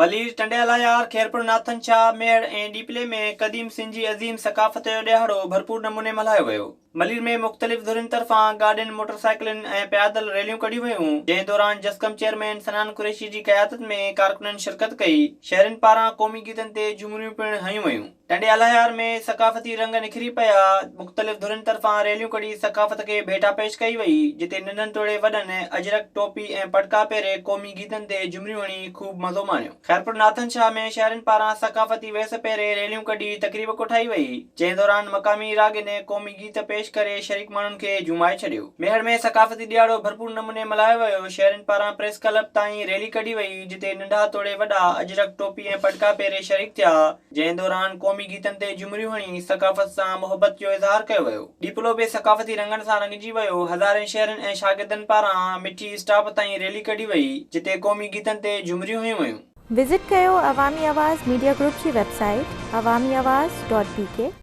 ملير، ٽنڊيالهيار، خيرپور ناٿن شاهه، ميهڙ ۽ ڏيپلي ۾ قديم سنڌ جي عظيم ثقافت جو ڏهاڙو ڀرپور نموني ملهايو ويو. ملير ۾ مختلف ڌرين طرفان گاڏين، موٽر سائيڪلن ۽ پيادل ريليون ڪڍيون ويون، جنهن دوران جسقم چيئرمين صنعان قريشي جي قيادت ۾ ڪارڪنن شرڪت ڪئي، شهرين پاران قومي گيتن تي جهمريون پڻ هنيون ويون. ٽنڊي الهيار ۾ ثقافتي رنگ نکري پيا، مختلف ڌرين طرفان ريليون ڪڍي ثقافت کي ڀيٽا پيش ڪئي وئي، جتي ننڍن توڙي وڏن اجرڪ، ٽوپي ۽ پٽڪا پهري قومي گيتن تي جهمريون هڻي خوب مزو ماڻيو. خيرپور ناٿن شاهه ۾ شهرين پاران ثقافتي ويس پهري ريليون ڪڍي تقريب ڪوٺائي وئي، جنهن دوران مقامي راڳين قومي گيت پيش ڪري شريڪ ماڻهن کي جهومائي ڇڏيو. ميهڙ ۾ ثقافتي ڏهاڙو ڀرپور نموني ملهايو ويو، شهرين پاران پريس ڪلب تائين ريلي ڪڍي وئي، جتي ننڍا توڙي وڏا اجرڪ، ٽوپي ۽ پٽڪا پهري شريڪ ٿيا، جنهن دوران قومي گيتن تي جهمريون هڻي ثقافت سان محبت جو اظهار ڪيو ويو. ڏيپلو به ثقافتي رنگن سان رڱجي ويو، هزارين شهرين ۽ شاگردن پاران مٺي اسٽاپ تائين ريلي ڪڍي وئي، جتي قومي گيتن تي جهمريون هنيون ويون. وزٽ ڪيو عوامي آواز ميڊيا گروپ جي website Awami Awaz dot B K.